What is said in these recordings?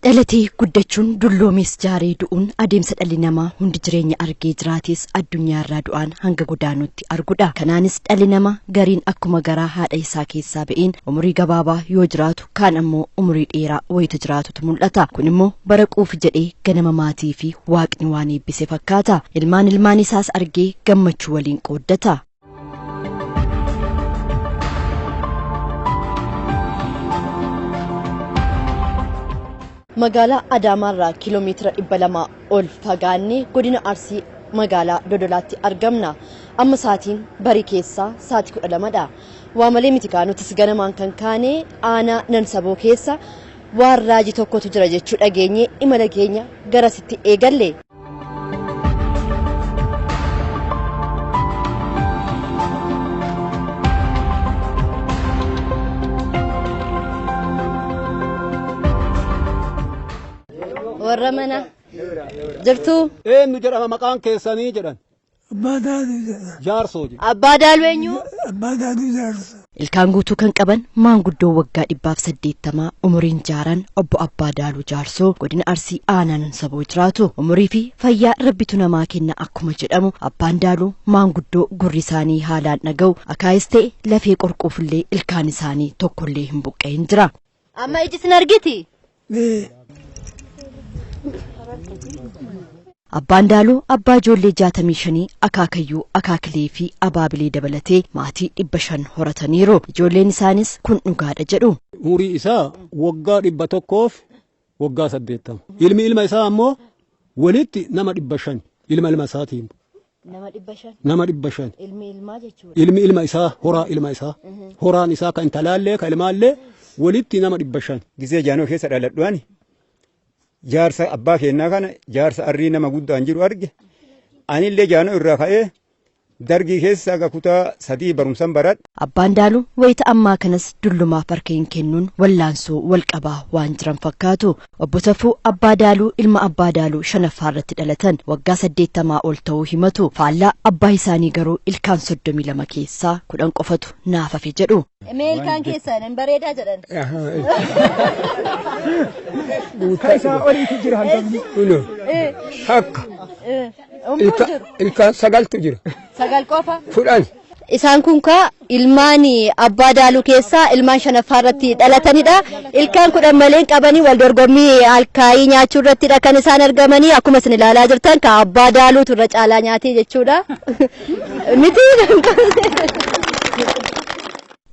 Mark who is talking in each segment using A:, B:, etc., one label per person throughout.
A: Dhalatee guddachuun dulloomes jaaree du'uun adeemsa dhalli namaa hundi jireenya argee jiraates addunyaarraa du'aan hanga godaanutti arguudha. Kanaanis dhalli namaa gariin akkuma garaa haadha isaa keessaa ba'een umurii gabaabaa yoo jiraatu, kaan ammoo umurii dheeraa wayita jiraatutu mul'ata. Kun immoo bara quufi jedhee ganama maatii fi waaqni waan eebbise fakkaata. Ilmaan ilmaan isaas argee gammachuu waliin qooddata. Magaalaa Adaamaarraa kiiloomeetira 200 ol fagaannee godina Arsii magaalaa Dodolaatti argamna. Amma sa'aatiin barii keessaa sa'aatii 12dha. Waa malee miti kaa nutis ganamaan kan kaane aanaa Nansaboo keessa waan raajii tokkotu jira jechuu dhageenye imala keenya garasitti eegalle. Warra mana jirtuu?
B: Eenyu jedhama maqaan keessanii jedhan.
C: Abbaa Daaduu jedhama.
B: Jaarsoo jedhu.
A: Abbaa Daaluu eenyu?
C: Abbaa Daaduu Jaarso.
A: Ilkaan guutuu kan qaban maanguddoo waggaa 180 umuriin jaaran obbo Abbaa Daaluu Jaarsoo godina Arsii aanaa Nansaboo jiraatu. Umurii fi fayyaa rabbitu namaa kenna akkuma jedhamu Abbaan Daaluu maanguddoo gurri isaanii haalaan dhaga'u akaayis ta'e lafee qorquufillee ilkaan isaanii tokkollee hin buqqa'in jira. Amma iji sin argiti?
C: Ee.
A: Abbaan Daaluu abbaa ijoollee 65 akaakayyuu, akaakilee fi abaabilee dabalatee maatii 500 horataniiru. Ijoolleen isaanis kun dhugaadha jedhu.
B: Umurii isaa waggaa 100f waggaa 80. Ilmi ilma isaa ammoo walitti nama 500 ilma ilma isaatiin.
A: Nama 500.
B: Nama 500.
A: Ilmi ilmaa jechuudha.
B: Ilmi ilma isaa horaa ilma isaa. Horaan isaa ka intalaallee ka ilmaallee walitti nama 500.
D: Gizee jaanoo keessa dhaladhu ani jaarsa abbaa keennaa kana jaarsa arrii nama guddaan jiru arge. Anillee jaanoo irraa ka'ee dargii keessa aga kutaa 3 barumsan baradhe.
A: Abbaan Daaluu wayita ammaa kanas dullumaaf harka hin kennuun wallaansoo wal qabaa waan jiran fakkaatu. Obbo Tafuu Abbaa Daaluu ilma Abbaa Daaluu shanaffaa irratti dhalatan waggaa 80 ol ta'uu himatu. Faallaa abbaa isaanii garuu ilkaan 32 keessaa 10 qofatu naaf hafe jedhu.
E: Mee ilkaan keessan hin bareedaa jedhan.
F: Ka isaa oliitu jira hangafni.
G: Kuno takka
E: Umtuun jiru.
G: ilkaan sagaltu jira.
E: Sagal qofa.
G: 10.
E: Isaan kun kaa ilmaan abbaa daaluu keessaa ilmaan shanaffaa irratti dhalatanidha. Ilkaan 10 malee hin qabanii wal dorgommii alkaayii nyaachuu irrattidha kan isaan argamanii. Akkuma isin ilaalaa jirtan ka abbaa daaluutu irra caalaa nyaatee jechuudha. Miti.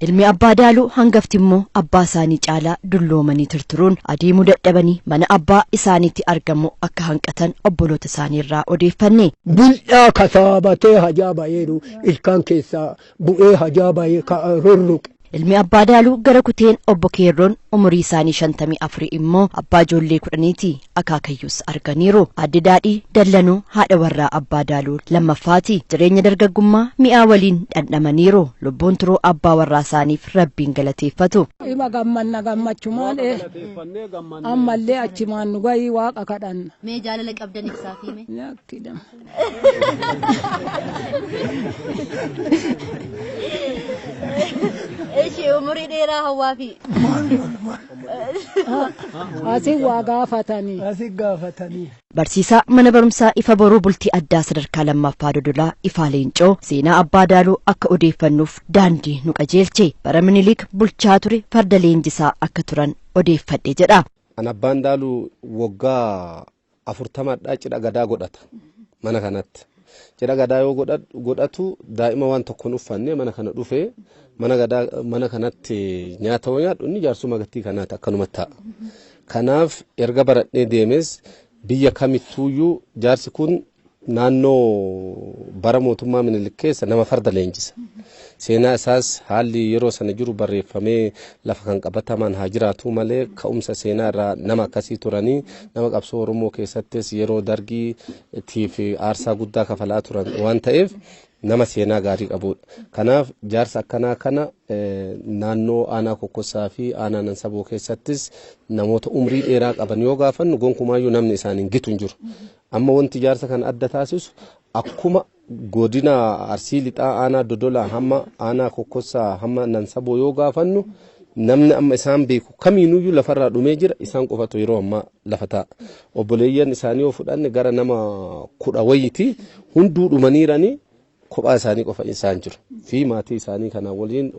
A: Ilmi Abbaa Daaluu hangafti immoo abbaa isaanii caalaa dulloomanii tirtiruun adeemuu dadhabanii mana abbaa isaaniitti argamuu akka hanqatan obboloota isaanii irraa odeeffanne.
G: Bil'aa kasaabatee hajaa bayeeru ilkaan keessaa bu'ee hajaa bayee ka rurruqe.
A: Ilmi Abbaa Daaluu gara kuteen Obbo Keerroon umurii isaanii 54 immoo abbaa ijoollee 10ti. Akaakayyuus arganiiru. Aadde Daadhii Dallanuu haadha warraa Abbaa Daaluu lammaffaati. Jireenya dargaggummaa mi'aa waliin dhandhamaniiru. Lubbuun turuu abbaa warraa isaaniif Rabbiin galateeffatu.
F: Ima gammanna gammachumaan ammallee achimaan nu gahii waaqa kadhanna.
E: Mee jaalala qabdan ibsaafii mee.
F: Lakki dama.
E: Ishi umurii dheeraa hawwaafii.
F: Asin waa gaafatanii.
C: Asi gaafatanii.
A: Barsiisaa mana barumsaa Ifa Boruu Bultii Addaa Sadarkaa Lammaffaa Dodolaa Ifaa Leencoo seenaa Abbaa Daaluu akka odeeffannuuf daandii nu qajeelche. Bara Minilik bulchaa ture farda leenjisaa akka turan odeeffadhe jedha.
H: An Abbaan Daaluu waggaa 40dha cidha gadaa godhata mana kanatti. Cidha gadaa yoo godhatu daa'ima waan tokko hin uffanne mana kana dhufee mana gadaa mana kanatti nyaata yoo nyaadhu inni jaarsuma gattii kanaati akkanumatti ta'a. Kanaaf erga baradhee deemes biyya kamittuuyyuu jaarsi kun naannoo bara mootummaa Minilik keessa nama farda leenjisa. Seenaa isaas haalli yeroo sana jiru barreeffamee lafa kan qabatamaan haa jiraatuu malee ka'umsa seenaa irraa nama akkasii turanii nama qabsoo Oromoo keessattis yeroo dargii tiif aarsaa guddaa kafalaa turan waan ta'eef nama seenaa gaarii qabuudha. Kanaaf jaarsa akkanaa kana naannoo aanaa Kokkossaa fi aanaa Nansaboo keessattis namoota umrii dheeraa qaban yoo gaafannu gonkumaayyuu namni isaaniin gitu hin jiru. Amma wanti jaarsa kana adda taasisu akkuma godina Arsii Lixaa aanaa Dodolaa hamma aanaa Kokkossaa hamma Nansaboo yoo gaafannu Namni amma isaan beeku kamiinuyyuu lafarraa dhumee jira isaan qofatu yeroo ammaa lafa taa'a. Obboleeyyan isaanii yoo fudhanne gara nama 10 wayiiti hunduu dhumaniiranii kophaa isaanii qofa isaan jiru. Fi maatii isaanii kana waliin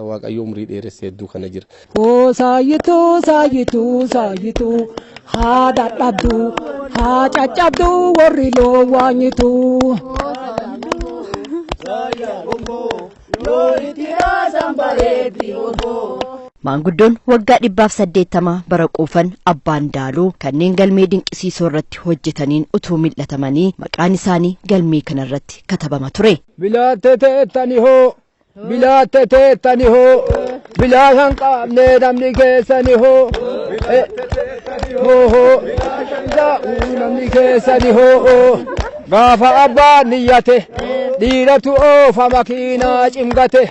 H: Waaqayyo umrii dheeresse hedduu kana jira.
F: Hoo saayituu saayituu saayituu haa dadhabdu haa caccabdu warri loon waanyituu.
A: Maanguddoon waggaa 180 bara quufan Abbaan Daaluu kanneen galmee dinqisiisoo irratti hojjetaniin utuu mil'atamanii maqaan isaanii galmee kanarratti katabama ture.
G: Bilaatte teettani hoo bilaatte teettani hoo bilaashan qaabnee namni keessani hoo hoo hoo namni keessani hoo gaafa abbaan niyyate dhiiratu oofa makiinaa cimgate.